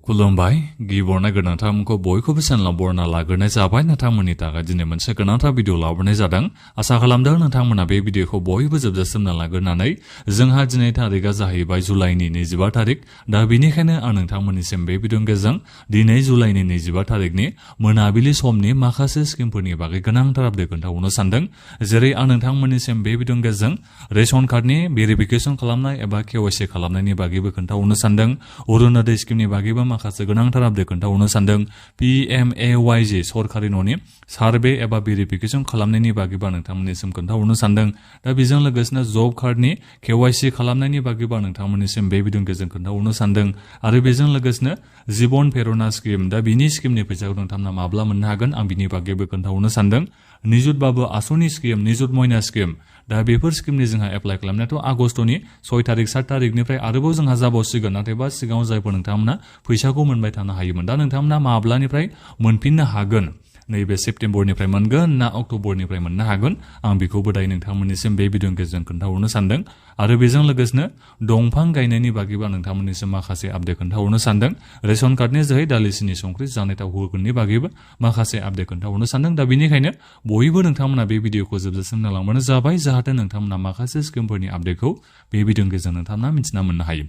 खुलुमबाय गिबियावनो गोनांथारखौ बयखौबो चेनेलाव बरना लाग्रोनाय जाबाय नोंथांमोननि थाखाय दिनै मोनसे गोनांथार भिडिअ लाबोनाय जादों आसा खालामदों नोंथांमोना बे भिडिअखौ बयबो जोबजासिम लाग्रोनानै जोंहा दिनै थारिखआ जाहैबाय जुलाइनि 25 थारिख दा बेनिखायनो आं नोंथांमोननिसिम बे भिडिअनि गेजेरजों दिनै जुलाइनि 25 थारिखनि मोनाबिलि समनि माखासे स्किमफोरनि बागै गोनांथार आपडेट खोन्थाहरनो सानदों जेरै आं नोंथांमोननिसिम बे भिडिअनि गेजेरजों रेशन कार्डनि भेरिफिकेसन खालामनाय एबा केवाइसि खालामनायनि बागैबो खोन्थाहरनो सानदों अरुणोदय स्किमनि बागैबो माखासे गोनांथार आपडेट खोन्थाहरनो सानदों PMAY-G सरकारि न'नि सार्भे एबा भेरिफिकेसन खालामनायनि बागैबो नोंथांमोननिसिम खोन्थाहरनो सानदों दा बेजों लोगोसेनो जब कार्डनि केवाइसि खालामनायनि बागैबो नोंथांमोननिसिम बे भिडिअनि गेजेरजों खोन्थाहरनो सानदों आरो बेजों लोगोसेनो जीवन प्रेरणा स्किम दा बिनि स्किमनि फैसाखौ नोंथांमोना माब्ला मोननो हागोन आं बिनि बागैबो खोन्थाहरनो सानदों निजुत बाबु आसनि स्किम निजुत मयना स्किम दा बेफोर स्किमनि जोंहा एप्लाइ खालामनायाथ' आगस्टनि 6 तारिख 7 तारिखनिफ्राय आरोबाव जोंहा जाबावसिगोन नाथायबा सिगाङाव जायफोर नोंथांमोना फैसाखौ मोनबाय थानो हायोमोन दा नोंथांमोना माब्लानिफ्राय मोनफिननो हागोन नैबे सेप्तेम्बरनिफ्राय मोनगोन ना अक्ट'बरनिफ्राय मोननो हागोन आं बेखौबो दायो नोंथांमोननिसिम बे भिडिअनि गेजेरजों खोन्थाहरनो सानदों आरो बेजों लोगोसेनो दंफां गायनायनि बागैबो नोंथांमोननिसिम माखासे आपडेट खोन्थाहरनो सानदों रेशन कार्डनि जोहै दालिसिनि संख्रि जानाय थाव होगोननि बागैबो माखासे आपडेट खोन्थाहरनो सानदों दा बेनिखायनो बयबो नोंथांमोना बे भिडिअखौ जोबजासिम नायलांबानो जाबाय जाहाथे नोंथांमोना माखासे स्किमफोरनि आपडेटखौ बे भिडिअनि गेजेरजों नोंथांमोना मिथिना मोननो हायो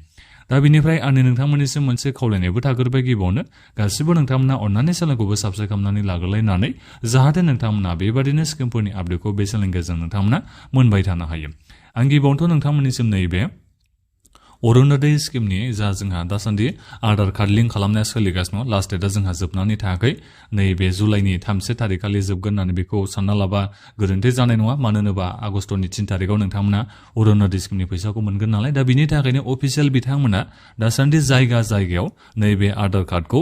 दा बेनिफ्राय आंनि नोंथांमोननिसिम मोनसे खावलायनायबो थाग्रोबाय गिबियावनो गासिबो नोंथांमोना अननानै चेनेलखौबो साबस्क्राइब खालामनानै लाग्रोलायनानै जाहाथे नोंथांमोना बेबादिनो स्किमफोरनि आपडेटखौ बे चेनेलनि गेजेरजों नोंथांमोना मोनबाय थानो हायो आं गिबियावनोथ' नोंथांमोननिसिम नैबे अरुणोदय स्किमनि जा जोंहा दासान्दि आधार कार्ड लिंक खालामनाया सोलिगासिनो दं लास्ट डेटआ जोंहा जोबनानै थायाखै नैबे जुलाइनि 3 तारिखखालि जोबगोन होननानै बेखौ सानना लाबा गोरोन्थि जानाय नङा मानो होनोबा आगस्टनि 3 तारिखआव नोंथांमोना अरुणोदय स्किमनि फैसाखौ मोनगोन नालाय दा बिनि थाखायनो अफिसियेल बिथांमोना दासान्दि जायगायाव नैबे आधार कार्डखौ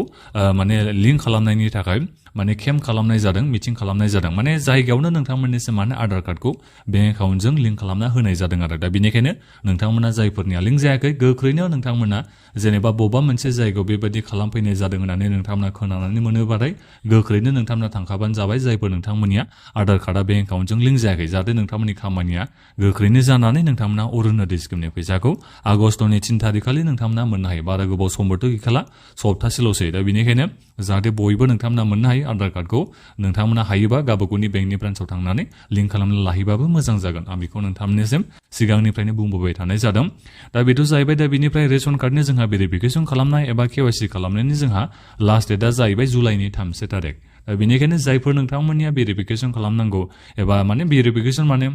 माने लिंक खालामनायनि थाखाय माने केम्प खालामनाय जादों मिटिं खालामनाय जादों माने जायगायावनो नोंथांमोननिसिम माने आधार कार्डखौ बेंक एकाउन्टजों लिंक खालामना होनाय जादों आरो दा बेनिखायनो नोंथांमोना जायफोरनिया लिंक जायाखै गोख्रैनो नोंथांमोना जेनेबा बबेबा मोनसे जायगायाव बेबायदि खालामफैनाय जादों होननानै नोंथांमोना खोनानानै मोनोबाथाय गोख्रैनो नोंथांमोना थांखाबानो जाबाय जायफोर नोंथांमोननिया आधार कार्डआ बेंक एकाउन्टजों लिंक जायाखै जाहाथे नोंथांमोननि खामानिया गोख्रैनो जानानै नोंथांमोना अरुणोदय स्किमनि फैसाखौ आगस्टनि 3 तारिखखालि नोंथांमोना मोननो हायो बारा गोबाव समबोथ' गैखाला सप्तासेल'सै दा बेनिखायनो जाहाथे बयबो नोंथांमोना मोननो हायो आधार कार्डखौ नोंथांमोना हायोबा गावबागावनि बेंकनि ब्रान्सआव थांनानै लिंक खालामना लाहैबाबो मोजां जागोन आं बेखौ नोंथांमोननिसिम सिगांनिफ्रायनो बुंबोबाय थानाय जादों दा बेथ' जाहैबाय दा बेनिफ्राय रेशन कार्डनि जोंहा भेरिफिकेसन खालामनाय एबा केवाइसि खालामनायनि जोंहा लास्ट डेटआ जाहैबाय जुलाइनि 3 तारिख दा बेनिखायनो जायफोर नोंथांमोननिया भेरिफिकेसन खालामनांगौ एबा माने भेरिफिकेसन माने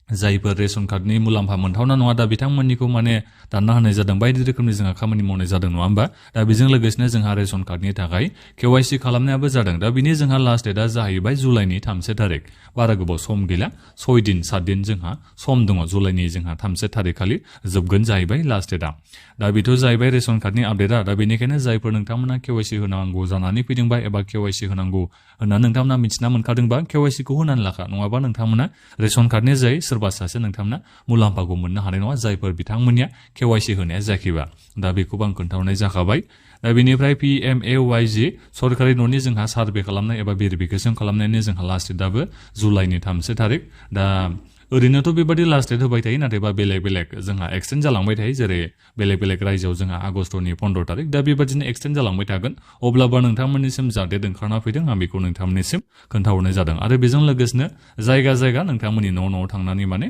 जायफोर रेशन कार्डनि मुलाम्फा मोनथावना नङा दा बिथांमोननिखौ माने दानना होनाय जादों बायदि रोखोमनि जोंहा खामानि मावनाय जादों नङा होमबा दा बेजों लोगोसेनो जोंहा रेशन कार्डनि थाखाय केवाइसि खालामनायाबो जादों दा बिनि जोंहा लास्ट डेटआ जाहैबाय जुलाइनि 3 तारिख बारा गोबाव सम गैला 6 दिन 7 दिन जोंहा सम दङ जुलाइनि जोंहा 3 तारिख खालि जोबगोन जाहैबाय लास्ट डेटआ दा बेथ' जाहैबाय रेशन कार्डनि आपडेटआ दा बेनिखायनो जायफोर नोंथांमोना केवाइसि होनांगौ जानानै फैदोंबा एबा केवाइसि होनांगौ होनना नोंथांमोना मिथिना मोनखादोंबा केवाइसिखौ होनानै लाखा नङाबा नोंथांमोना रेशन कार्डनि जाय सोरबा सासे नोंथांमोना मुलाम्फाखौ मोननो हानाय नङा जायफोर बिथांमोननिया केवाइसि होनाया जायाखैबा दा बेखौबो आं खोन्थाहरनाय जाखाबाय दा बेनिफ्राय PMAY-G सरकारि न'नि जोंहा सार्भे खालामनाय एबा भेरिफिकेसन खालामनायनि जोंहा लास्ट डेटआबो जुलाइनि 3 तारिख दा ओरैनोथ' बेबादि लास्ट डेट होबाय थायो नाथायबा बेलेग बेलेग जोंहा एक्सटेन्ड जालांबाय थायो जेरै बेलेग बेलेग रायजोआव जोंहा आगस्टनि 15 तारिख दा बेबादिनो एक्सटेन्ड जालांबाय थागोन अब्लाबो नोंथांमोननिसिम जा डेट ओंखारना फैदों आं बेखौ नोंथांमोननिसिम खोन्थाहरनाय जादों आरो बेजों लोगोसेनो जायगा नोंथांमोननि न'आव थांनानै माने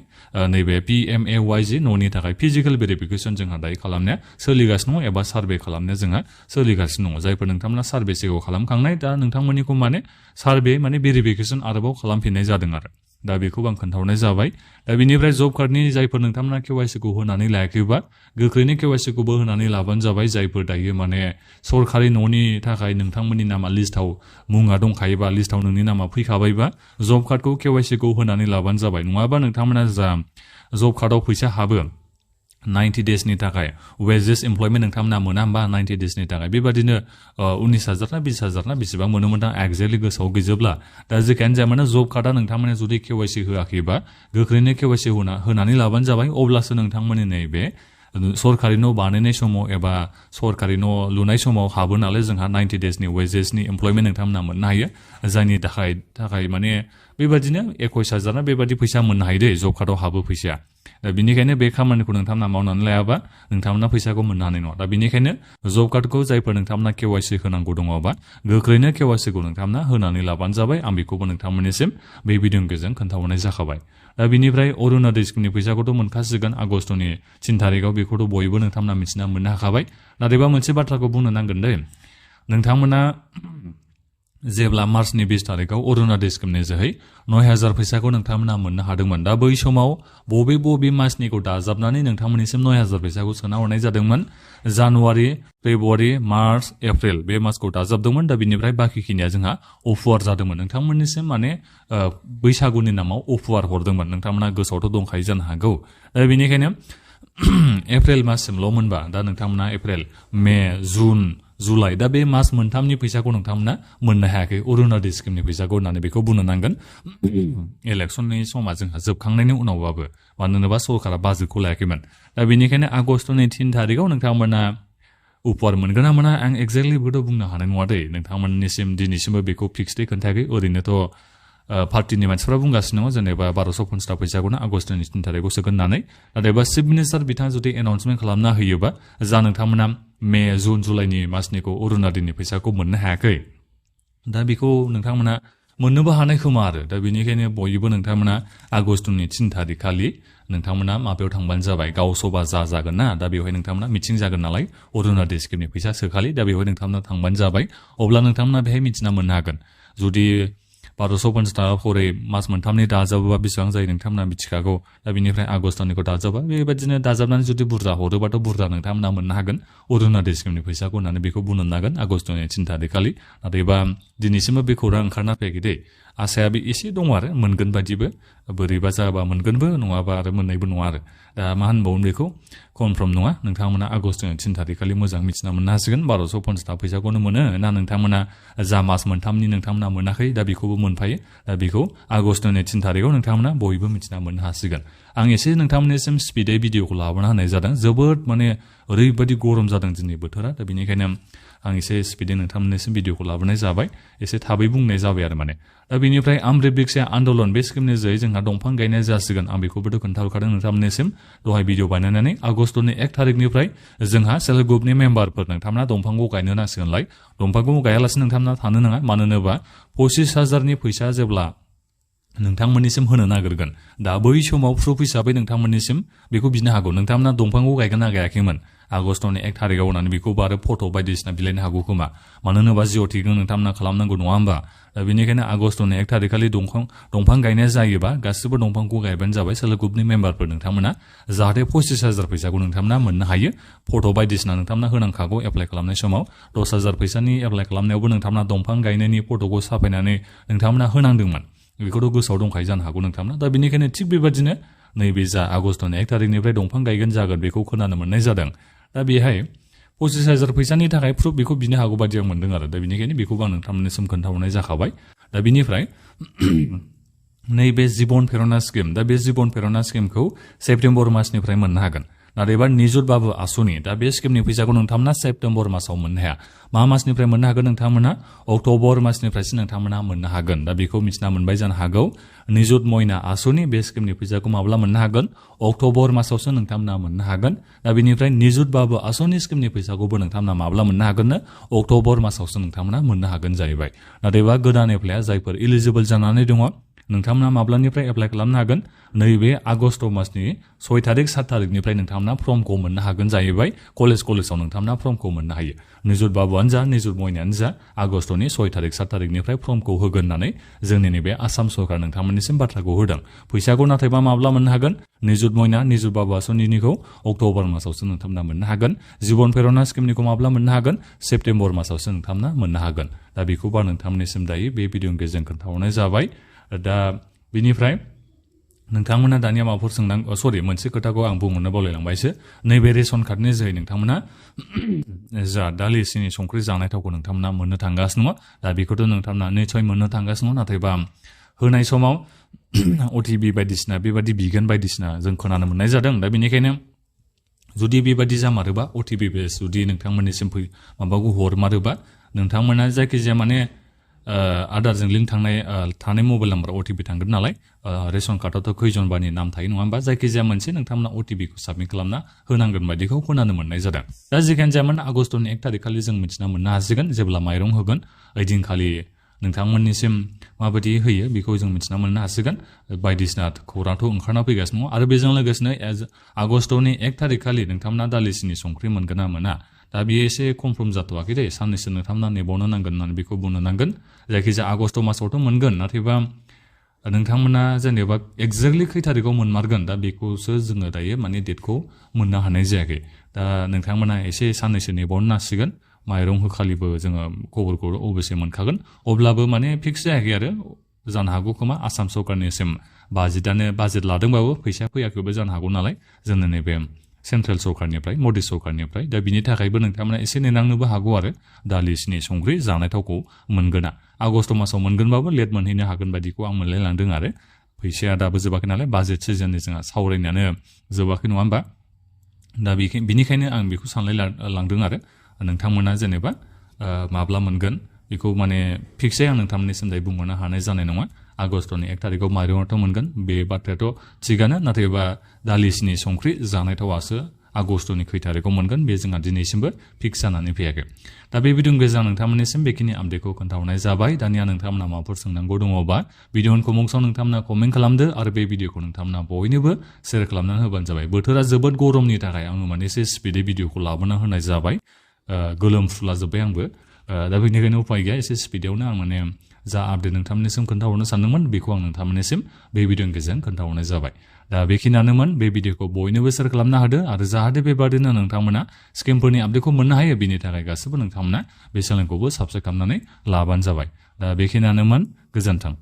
नैबे PMAY-G न'नि थाखाय फिजिकेल भेरिफिकेसन जोंहा दायो खालामनाया सोलिगासिनो दङ एबा सार्भे खालामनाया जोंहा सोलिगासिनो दङ जायफोर नोंथांमोना सार्भे सिगाङाव खालामखांनाय दा नोंथांमोननिखौ माने सार्भे माने भेरिफिकेसन आरोबाव खालामफिननाय जादों आरो दा बेखौबो आं खोन्थाहरनाय जाबाय दा बेनिफ्राय जब कार्डनि जायफोर नोंथांमोना केवाइसिखौ होनानै लायाखैबा गोख्रैनो केवाइसिखौबो होनानै लाबानो जाबाय जायफोर दायो माने सरकारि न'नि थाखाय नोंथांमोननि नामा लिस्टआव मुङा दंखायोबा लिस्टआव नोंनि नामा फैखाबायबा जब कार्डखौ केवाइसिखौ होनानै लाबानो जाबाय नङाबा नोंथांमोना जा जब कार्डआव फैसा हाबो 90 डेजनि थाखाय वेजेस एमप्लयमेन्ट नोंथांमोना मोना होमबा 90 डेजनि थाखाय बेबादिनो 19,000 ना 20,000 ना बेसेबां मोनोमोन दा एक्जेक्टलि गोसोआव गैजोबला दा जेखियानो जाया माने जब कार्डआ नोंथांमोना जुदि केवाइसि होआखैबा गोख्रैनो केवाइसि होनानै लाबानो जाबाय अब्लासो नोंथांमोननि नैबे सरकारि न' बानायनाय समाव एबा सरकारि न' लुनाय समाव हाबो नालाय जोंहा 90 डेजनि वेजेसनि एमप्लयमेन्ट नोंथांमोना मोननो हायो जायनि थाखाय माने बेबादिनो 21,000 ना बेबादि फैसा मोननो हायो दे जब कार्डआव हाबो फैसाया दा बेनिखायनो बे खामानिखौ नोंथांमोना मावनानै लायाबा नोंथांमोना फैसाखौ मोननो हानाय नङा दा बेनिखायनो जब कार्डखौ जायफोर नोंथांमोना केवाइसि होनांगौ दङबा गोख्रैनो केवाइसिखौ नोंथांमोना होनानै लाबानो जाबाय आं बेखौबो नोंथांमोननिसिम बे भिडिअनि गेजेरजों खोन्थाहरनाय जाखाबाय दा बिनिफ्राय अरुणोदय स्किमनि फैसाखौथ' मोनखासिगोन आगष्टनि 3 तारिखआव बेखौथ' बयबो नोंथांमोना मिथिना मोननो हाखाबाय नाथायबा मोनसे बाथ्राखौ बुंनो नांगोन दे नोंथांमोना जेब्ला मार्चनि 20 तारिखआव अरुणोदय स्किमनि जोहै 9000 फैसाखौ नोंथांमोना मोननो हादोंमोन दा बै समाव बबे मासनिखौ दाजाबनानै नोंथांमोननिसिम 9000 फैसाखौ सोना हरनाय जादोंमोन जानुवारि फेब्रुवारि मार्च एप्रिल बे मासखौ दाजाबदोंमोन दा बिनिफ्राय बाखिखिनिया जोंहा अफुवार जादोंमोन नोंथांमोननिसिम माने बैसागुनि नामाव अफुवार हरदोंमोन नोंथांमोना गोसोआवथ' दंखायो जानो हागौ दा बेनिखायनो एप्रिल माससिमल' मोनबा दा नोंथांमोना एप्रिल मे जुन जुलाइ दा बे मास मोनथामनि फैसाखौ नोंथांमोना मोननो हायाखै अरुणोदय स्किमनि फैसाखौ होननानै बेखौ बुंनो नांगोन इलेक्सननि समा जोंहा जोबखांनायनि उनावबाबो मानो होनोबा सरकारा बाजेटखौ लायाखैमोन दा बेनिखायनो आगष्टनि 3 तारिखआव नोंथांमोना उपहार मोनगोन ना मोना आं एक्जेक्टलि बेखौथ' बुंनो हानाय नङा दै नोंथांमोननिसिम दिनैसिमबो बेखौ फिक्सडै खोन्थायाखै ओरैनोथ' पार्टिनि मानसिफ्रा बुंगासिनो दङ जेनेबा 1250 फैसाखौनो आगष्टनि 3 तारिखआव सोगोन होननानै नाथायबा चिफ मिनिस्टार बिथाङा जुदि एनाउन्समेन्ट खालामना होयोबा जा नोंथांमोना मे जुन जुलाइनि मासनिखौ अरुणोदयनि फैसाखौ मोननो हायाखै दा बेखौ नोंथांमोना मोननोबो हानाय खोमा आरो दा बेनिखायनो बयबो नोंथांमोना आगष्टनि 3 तारिख खालि नोंथांमोना माबायाव थांबानो जाबाय गाव सभा जागोन ना दा बेवहाय नोंथांमोना मिटिं जागोन नालाय अरुणोदय स्किमनि फैसा सोखालि दा बेवहाय नोंथांमोना थांबानो जाबाय अब्ला नोंथांमोना बेहाय मिथिना मोननो हागोन जुदि 1250 ताका खरै मास मोनथामनि दाजाबोबा बेसेबां जायो नोंथांमोना मिथिखागौ दा बिनिफ्राय आगष्टनिखौ दाजाबा बेबायदिनो दाजाबनानै जुदि बुरजा हरोबाथ' बुरजा नोंथांमोना मोननो हागोन अरुणोदय स्किमनि फैसाखौ होननानै बेखौ बुंनो नांगोन आगष्टनि 3 तारिख खालि नाथायबा दिनैसिमबो बे खौरां ओंखारना फैयाखै दै आसाया बे एसे दङ आरो मोनगोन बायदिबो बोरैबा जाबा मोनगोनबो नङाबा आरो मोननायबो नङा आरो दा मा होनबावोन बेखौ कनफार्म नङा नोंथांमोना आगष्टनि 3 तारिख खालि मोजां मिथिना मोननो हासिगोन 1250 ताका फैसाखौनो मोनो ना नोंथांमोना जा मास मोनथामनि नोंथांमोना मोनाखै दा बेखौबो मोनफायो दा बेखौ आगष्टनि 3 तारिखआव नोंथांमोना बयबो मिथिना मोननो हासिगोन आं एसे नोंथांमोननिसिम स्पिडै भिडिअखौ लाबोना होनाय जादों जोबोद माने ओरैबायदि गरम जादों दिनै बोथोरा दा बेनिखायनो आं एसे स्पिडै नोंथांमोननिसिम भिडिअखौ लाबोनाय जाबाय एसे थाबै बुंनाय जाबाय आरो माने दा बेनिफ्राय आमृत भिक्षा आन्दलन बे स्किमनि जोहै जोंहा दंफां गायनाय जासिगोन आं बेखौबोथ' खोन्थाहरखादों नोंथांमोननिसिम दहाय भिडिअ बानायनानै आगष्टनि 1 तारिखनिफ्राय जोंहा सेल्फ हेल्प ग्रुपनि मेम्बारफोर नोंथांमोना दंफांखौ गायनो नांसिगोनलाय दंफांखौ गायालासे नोंथांमोना थानो नाङा मानो होनोबा 25,000नि फैसा जेब्ला नोंथांमोननिसिम होनो नागिरगोन दा बै समाव प्रुफ हिसाबै नोंथांमोननिसिम बेखौ बिनो हागौ नोंथांमोना दंफांखौ गायगोन ना गायाखैमोन आगष्टनि 1 तारिखआव होननानै बेखौबो आरो फट' बायदिसिना बिलाइनो हागौ खोमा मानो होनोबा जिअ टिकजों नोंथांमोना खालामनांगौ नङा होमबा दा बेनिखायनो आगष्टनि 1 तारिख खालि दंफां गायनाया जायोबा गासिबो दंफांखौ गायबानो जाबाय सेल्फ हेल्प ग्रुपनि मेम्बारफोर नोंथांमोना जाहाथे 25,000 फैसाखौ नोंथांमोना मोननो हायो फट' बायदिसिना नोंथांमोना होनांखागौ एप्लाइ खालामनाय समाव 10,000 फैसानि एप्लाइ खालामनायावबो नोंथांमोना दंफां गायनायनि फट'खौ साफायनानै नोंथांमोना होनांदोंमोन बेखौथ' गोसोआव दंखायो जानो हागौ नोंथांमोना दा बेनिखायनो थिग बेबादिनो नैबे जा आगष्टनि 1 तारिखनिफ्राय दंफां गायगोन जागोन बेखौ खोनानो मोननाय जादों दा बेहाय 25,000 फैसानि थाखाय प्रुफ बेखौ बिनो हागौ बायदि आं मोनदों आरो दा बेनिखायनो बेखौबो आं नोंथांमोननिसिम खोन्थाहरनाय जाखाबाय दा बिनिफ्राय नैबे जिबन प्रेरणा स्किम दा बे जिबन प्रेरणा स्किमखौ सेप्तेम्बर मासनिफ्राय मोननो हागोन नाथायबा निजुत बाबु आसुनि दा बे स्किमनि फैसाखौ नोंथांमोना सेप्तेम्बर मासाव मोननो हाया मा मासनिफ्राय मोननो हागोन नोंथांमोना अक्ट'बर मासनिफ्रायसो नोंथांमोना मोननो हागोन दा बेखौ मिथिना मोनबाय जानो हागौ निजुत मयना आसुनि बे स्किमनि फैसाखौ माब्ला मोननो हागोन अक्ट'बर मासावसो नोंथांमोना मोननो हागोन दा बेनिफ्राय निजुत बाबु आसुनि स्किमनि फैसाखौबो नोंथांमोना माब्ला मोननो हागोननो अक्ट'बर मासावसो नोंथांमोना मोननो हागोन जाहैबाय नाथायबा गोदान एप्लाइआ जायफोर इलिजिबोल जानानै दङ नोंथांमोना माब्लानिफ्राय एप्लाइ खालामनो हागोन नैबे आगष्ट मासनि 6 तारिख 7 तारिखनिफ्राय नोंथांमोना फर्मखौ मोननो हागोन जाहैबाय कलेजाव नोंथांमोना फर्मखौ मोननो हायो निजुत बाबुआनो जा निजुत मयनायानो जा आगष्टनि 6 तारिख 7 तारिखनिफ्राय फर्मखौ होगोन होननानै जोंनि नैबे आसाम सरकार नोंथांमोननिसिम बाथ्राखौ होदों फैसाखौ नाथायबा माब्ला मोननो हागोन निजुत मयना निजुत बाबु आसनिनिखौ अक्ट'बर मासावसो नोंथांमोना मोननो हागोन जिबन प्रेरणा स्किमनिखौ माब्ला मोननो हागोन सेप्तेम्बर मासावसो नोंथांमोना मोननो हागोन दा बेखौबो नोंथांमोननिसिम दायो बे भिडिअनि गेजेरजों खोन्थाहरनाय जाबाय दा बिनिफ्राय नोंथांमोना दानिया माबाफोर मोनसे खोथाखौ आं बुंनो बावलायलांबायसो नैबे रेशन कार्डनि जोहै नोंथांमोना जा दालि सिनि संख्रि जानाय थावखौ नोंथांमोना मोननो थांगासिनो दङ दा बेखौथ' नोंथांमोना निसय मोननो थांगासिनो दङ नाथायबा होनाय समाव अटिपि बायदिसिना बेबादि बिगोन बायदिसिना जों खोनानो मोननाय जादों दा बेनिखायनो जुदि बेबादि जामारोबा अटिपि बेस जुदि नोंथांमोननिसिम माबाखौ हरमारोबा नोंथांमोना जायखिजाया माने आधारजों लिंक थानाय मबाइल नाम्बार OTP थांगोन नालाय रेशन कार्डआवथ' खैजन बानि नाम थायो नङा होमबा जायखिजाया मोनसे नोंथांमोना OTP खौ साबमिट खालामना होनांगोन बायदिखौ खोनानो मोननाय जादों दा जिखियानो जायामानो आगष्टनि 1 थारिख खालि जों मिथिना मोननो हासिगोन जेब्ला माइरं होगोन ओइदिनखालि नोंथांमोननिसिम माबायदि होयो बेखौ जों मिथिना मोननो हासिगोन बायदिसिना खौरांथ' ओंखारना फैगासिनो दङ आरो बेजों लोगोसेनो आगष्टनि 1 थारिख खालि नोंथांमोना दालिसिनि संख्रि मोनगोन ना मोना दा बेयो एसे कनफार्म जाथ'वाखै दे साननैसो नोंथांमोना नेबावनो नांगोन होननानै बेखौ बुंनो नांगोन जायखिजाया आगष्ट मासावथ' मोनगोन नाथायबा नोंथांमोना जेनेबा एक्जेक्टलि खै थारिखआव मोनमारगोन दा बेखौसो जोङो दायो माने डेटखौ मोननो हानाय जायाखै दा नोंथांमोना एसे साननैसो नेबावनो नांसिगोन माइरं होखालिबो जोङो खबरखौ अबयसे मोनखागोन अब्लाबो माने फिक्स जायाखै आरो जानो हागौ खोमा आसाम सरकारनिसिम बाजेट लादोंबाबो फैसाया फैयाखैबो जानो हागौ नालाय जोंनो नैबे सेन्ट्रेल सरकारनिफ्राय मदि सरकारनिफ्राय दा बिनि थाखायबो नोंथांमोना एसे नेनांनोबो हागौ आरो दालि सिनि संख्रि जानाय थावखौ मोनगोना आगष्ट मासाव मोनगोनबाबो लेट मोनहैनो हागोन बायदिखौ आं मोनलायलांदों आरो फैसाया दाबो जोबाखै नालाय बाजेट सिजननि जोंहा सावरायनायानो जोबाखै नङा होमबा दा बिनिखायनो आं बेखौ सानलायलांदों आरो नोंथांमोना जेनेबा माब्ला मोनगोन बेखौ माने फिक्सै आं नोंथांमोननिसिम दायो बुंहरनो हानाय जानाय नङा आगष्टनि 1 थारिखआव माइरङाथ' मोनगोन बे बाथ्रायाथ' थिगानो नाथायबा दालिसिनि संख्रि जानाय थावासो आगष्टनि खै थारिखआव मोनगोन बे जोंहा दिनैसिमबो फिक्स जानानै फैयाखै दा बे भिडिअनि गेजेरजों नोंथांमोननिसिम बेखिनि आपडेटखौ खोन्थाहरनाय जाबाय दानिया नोंथांमोना माबाफोर सोंनांगौ दङबा भिडिअनि कमेन्ट्सआव नोंथांमोना कमेन्ट खालामदो आरो बे भिडिअखौ नोंथांमोना बयनोबो शेयार खालामनानै होबानो जाबाय बोथोरा जोबोद गरमनि थाखाय आङो माने एसे स्पिडै भिडिअखौ लाबोना होनाय जाबाय गोलोमफ्रुला जोब्बाय आंबो दा बेनिखायनो उपाय गैया एसे स्पिडआवनो आं माने जा आपडेट नोंथांमोननिसिम खोन्थाहरनो सानदोंमोन बेखौ आं नोंथांमोननिसिम बे भिडिअनि गेजेरजों खोन्थाहरनाय जाबाय दा बेखिनियानोमोन बे भिडिअखौ बयनोबो शेयार खालामनो हादो आरो जाहाथे बेबादिनो नोंथांमोना स्किमफोरनि आपडेटखौ मोननो हायो बिनि थाखाय गासैबो नोंथांमोना बे चेनेलखौबो साबस्क्राइब खालामनानै लाबानो जाबाय दा बेखिनियानोमोन गोजोन्थों